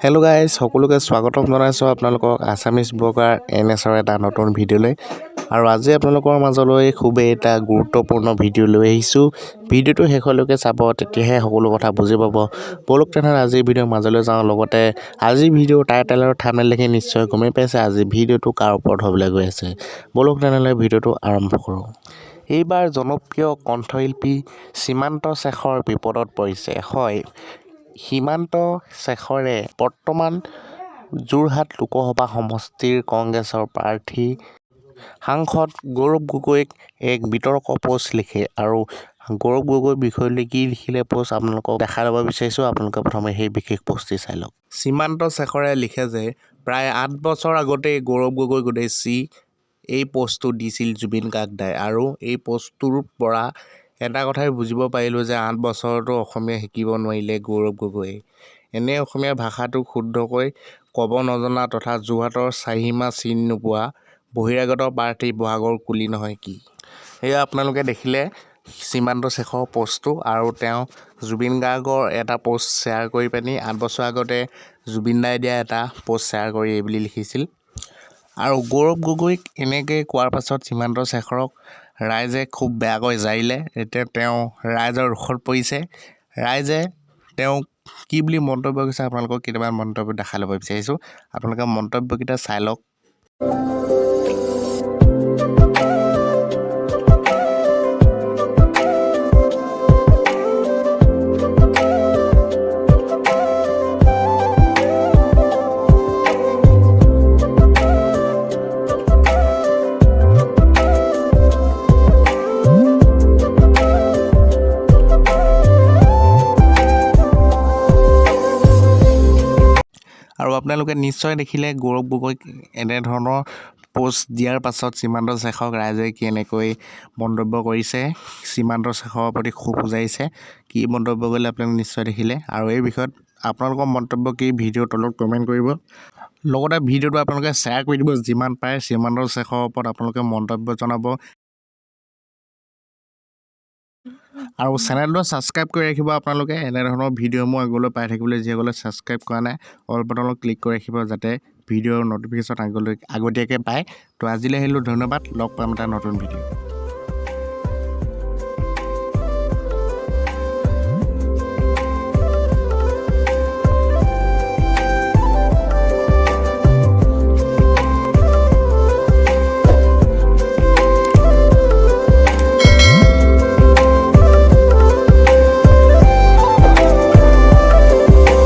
Hello' guys, সকলোকে স্বাগতম জনাইছোঁ আপোনালোকক আছামিজ ব্লগাৰ এন এছৰ এটা নতুন ভিডিঅ'লৈ। আৰু আজি আপোনালোকৰ মাজলৈ খুবেই এটা গুৰুত্বপূৰ্ণ ভিডিঅ' লৈ আহিছোঁ। ভিডিঅ'টো শেষলৈকে চাব, তেতিয়াহে সকলো কথা বুজি পাব। ব'লক তেনেহ'লে আজিৰ ভিডিঅ'ৰ মাজলৈ যাওঁ। লগতে আজিৰ ভিডিঅ'ৰ টাইটেল আৰু থাম্বনেইল দেখি নিশ্চয় গমেই পাইছে আজি ভিডিঅ'টো কাৰ ওপৰত হ'বলৈ গৈ আছে। ব'লক তেনেহ'লে ভিডিঅ'টো আৰম্ভ কৰোঁ। এইবাৰ জনপ্ৰিয় কণ্ঠশিল্পী সীমান্ত শেখৰ বিপদত পৰিছে। হয়, সীমান্ত শেখৰে বৰ্তমান যোৰহাট লোকসভা সমষ্টিৰ কংগ্ৰেছৰ প্ৰাৰ্থী সাংসদ গৌৰৱ গগৈক এক বিতৰ্ক পোষ্ট লিখে। আৰু গৌৰৱ গগৈৰ বিষয়লৈ কি লিখিলে পোষ্ট, আপোনালোকক দেখাই ল'ব বিচাৰিছোঁ। আপোনালোকে প্ৰথমে সেই বিশেষ পোষ্টটি চাই লওক। সীমান্ত শেখৰে লিখে যে প্ৰায় 8 বছৰ আগতেই গৌৰৱ গগৈক উদ্দেশ্যি এই পোষ্টটো দিছিল জুবিন গাৰ্গ দাই। আৰু এই পোষ্টটোৰ পৰা এটা কথাই বুজিব পাৰিলোঁ যে 8 বছৰতো অসমীয়া শিকিব নোৱাৰিলে গৌৰৱ গগৈয়ে। এনে অসমীয়া ভাষাটোক শুদ্ধকৈ ক'ব নজনা তথা যোৰহাটৰ চাৰিসীমা চিনি নোপোৱা বহিৰাগত প্ৰাৰ্থী বহাগৰ কুলি নহয় কি? এয়া আপোনালোকে দেখিলে সীমান্ত শেখৰৰ পোষ্টটো। আৰু তেওঁ জুবিন গাৰ্গৰ এটা পোষ্ট শ্বেয়াৰ কৰি পিনি 8 বছৰ আগতে জুবিন দাই দিয়া এটা পোষ্ট শ্বেয়াৰ কৰি এই বুলি লিখিছিল। আৰু গৌৰৱ গগৈক এনেকৈ কোৱাৰ পাছত সীমান্ত শেখৰক ৰাইজে খুব বেয়াকৈ জাৰিলে। এতিয়া তেওঁ ৰাইজৰ ৰোষত পৰিছে। ৰাইজে তেওঁক কি বুলি মন্তব্য কৰিছে, আপোনালোকক কেইটামান মন্তব্য দেখাই ল'ব বিচাৰিছোঁ। আপোনালোকে মন্তব্যকেইটা চাই লওক। আৰু আপোনালোকে নিশ্চয় দেখিলে গৌৰৱ গগৈক এনেধৰণৰ পোষ্ট দিয়াৰ পাছত সীমান্ত শেখৰক ৰাইজে কেনেকৈ মন্তব্য কৰিছে, সীমান্ত শেখৰৰ প্ৰতি ক্ষোভ উজাৰিছে। কি মন্তব্য কৰিলে আপোনালোকে নিশ্চয় দেখিলে। আৰু এই বিষয়ত আপোনালোকৰ মন্তব্য কি, ভিডিঅ'ৰ তলত কমেণ্ট কৰিব। লগতে ভিডিঅ'টো আপোনালোকে শ্বেয়াৰ কৰি দিব যিমান পাৰে। সীমান্ত শেখৰৰ ওপৰত আপোনালোকে মন্তব্য জনাব আৰু চেনেলটো ছাবস্ক্ৰাইব কৰি ৰাখিব। আপোনালোকে এনেধৰণৰ ভিডিঅ'সমূহ আগলৈ পাই থাকিবলৈ যিসকলে ছাবস্ক্ৰাইব কৰা নাই, অল বাটনত ক্লিক কৰি ৰাখিব, যাতে ভিডিঅ'ৰ ন'টিফিকেশ্যন আগলৈ আগতীয়াকৈ পায়। তো আজিলৈ আহিলোঁ, ধন্যবাদ। লগ পাম এটা নতুন ভিডিঅ'।